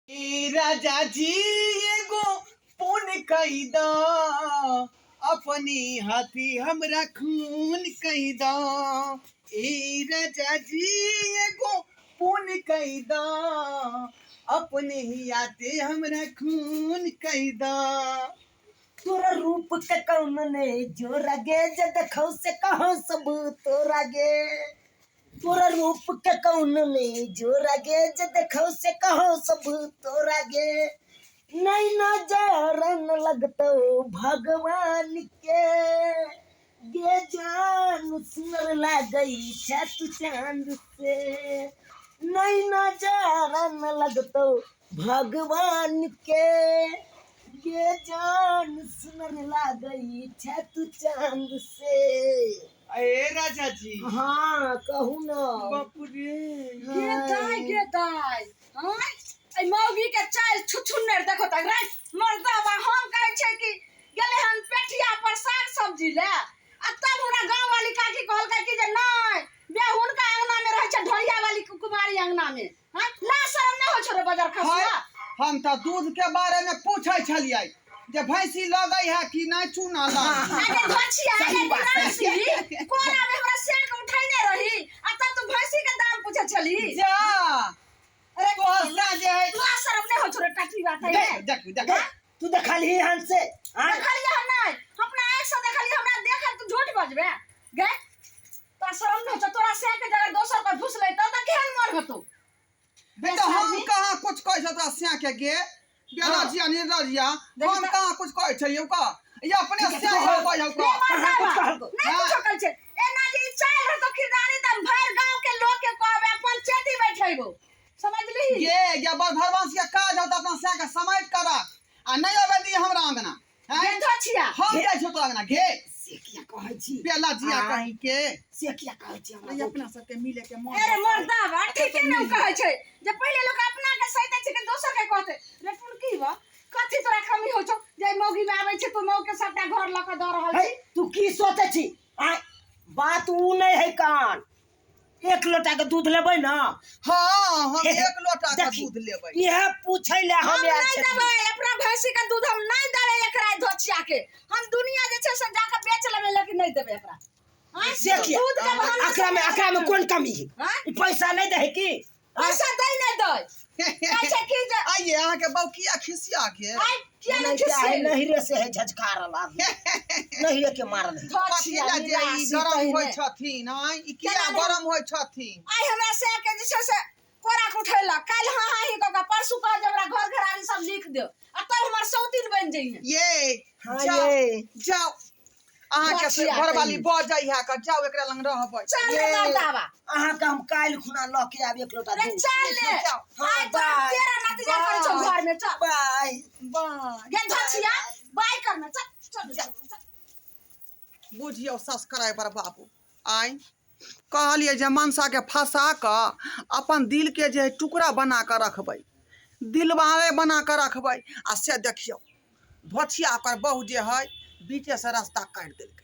ए राजा जी एगो पुन कई द अपने हाथी हमरा खून कई द ए राजा जी एगो पुन कई द अपने ही आते हमरा खून कई द तोरा रूप के कौन ने जो रगे जे देखो से कहो सब तोरा गे तोरा रूप के कौन ने जो रगे जे देखो से कहो सब तोरा गे नहीं नजर न लगतो भगवान के गे जान सुनर लागई छै तू चांद से नहीं नजर न लगतो भगवान के गे जान सुनर लागई छै तू चांद से। ए राजा जी। हाँ कहू न। बाप रे। गे दाय गे दाय, हाँ एहि मौगी के चालि छुछुन्नर देखो तक रे मर्दाबा। हम कहै छै कि गेलै हन पेठिया पर साग सब्जी ले आ तब हमरा गाँव वाली काकी कहलकै कि जे नहि बे हुनका अंगना में रहै छै ढोरिया वाली कुमारी अंगना में। हाँ ला शरम नहि होइ छौ रे बजर खसुआ। हाय, हम तऽ दूध के बारे में पूछै छलियै जे भैंसी लगै है कि नहि चूना लग। आगे धोछिया आगे सही बात है। निराशी कोरा में हमरा सिर के उठैने रही आ तब तू भैंसी के दाम पूछै छली। जा अरे तोहर साँझ जे है। तोरा शरम नहि होइ छौ रे टाटी बात है। देख देख देख तू देखलही हन से? आँय? देखलियै हम नहि, हम अपना आँखि से देखलियै। हमरा देखल तू झूठ बजबे गे? तोरा शरम नहि होइ छौ? तोरा से के जगह दोसर पर घुस लेतौ तऽ केहन मोन होतौ? बे तऽ हम कहाँ कुछ कहै छौ तोरा सिया के गे बेलजिया निर्लजिया, हम कहाँ कुछ कहै छलियौ का ये अपने सिया हो कहै हौ का। कहाँ कुछ कहलको? नहि कुछो कहै छै। एना जे ई चालि रहतौ किरदानी तऽ भरि गाँव के लोग के कहबै, पंचायती बैठेबौ, समझलिही? गे ये बड़ भगवान के काज हौ तऽ अपना सिया के समेट कर रख आ नहि अबै दी हमरा अंगना। हैं? गेंदो छिया। हम जाइ छौ तोरा अंगना गे। से किया कहै छी? बेलजिया आँय। कहीं के। से किया कहै छी हमरा? अरे अपना सबके मिले के मन। अरे मर्दाबा ठीके ने ओ कहै छै जे पहिले लोक अपना के सहिते छै कि दोसर के कहते। रे टुनकी बा कथी तोरा कमी होइ छौ जे मौगी में आबै छै तू मौग के सबटा घर लऽ के दऽ रहल हे छी? तू की सोचै छी? आँय बात ऊ नहि है कान। एक लोटा के दूध लेबै ना? हाँ हम एक लोटा के देखी, दूध लेबै। इएह पूछै ले हम हम आयल नहि छलियै। देबै अपना भैंसी के दूध, हम नहि देबै एकरा धोचिया के। हम दुनिया जे छै से जाके बेच लेबै लेकिन नहि देबै एकरा। आँय, से किया? दूध के बहाना एकरा में से एकरा में कोन कमी है? आँय? ई पैसा नहि दै है की? आँय? पैसा दै नहि दै कहै छै कि जे आइए अहाँ के बहू किया खिसिया के? आइ किया नहि नहीं क्या है, खिसियेलै? नहिरे से है झझकारल आदमी, नहिरे के मारल है। धोचिया कथी लए जे ई निराशी गरम तहिने। होइ छथिन? आँय ई किया केना नहि? गरम होइ छथिन? आइ हमरा से के जे छै से कोरा के उठेलक, काल्हि हाँ हाँ ही कऽ के परसू कह जे हमरा घर घरारी सब लिख देव आ तब हमर सौतीन बनि जइहे। ये हाँ, जाओ ये। जाओ अहाँ के से बचिया घरवाली कहीं। बजै है के जाओ एकरा लंग रहबै। चल रे ये। मर्दाबा। अहाँके हम काल्हि खुना लऽ के आयब एक लोटा रे दूध। चल ले। जाओ। हाँ, आइ तोरा बाय। तेरा नतीजा करै छौ बाय। घर में चल। बाय। बाय। गे धोछिया बाय करना चल चल चल चल। बुझियौ सब्सक्राइबर बाबू, आइ कहलियै जे मनसा के फंसा कऽ अपन दिल के जे है टुकड़ा बना कऽ रखबै, दिलवाले बना कऽ रखबै आ से देखियौ धोछिया ओकर बहू जे है बीचे से रास्ता काटि देलकै।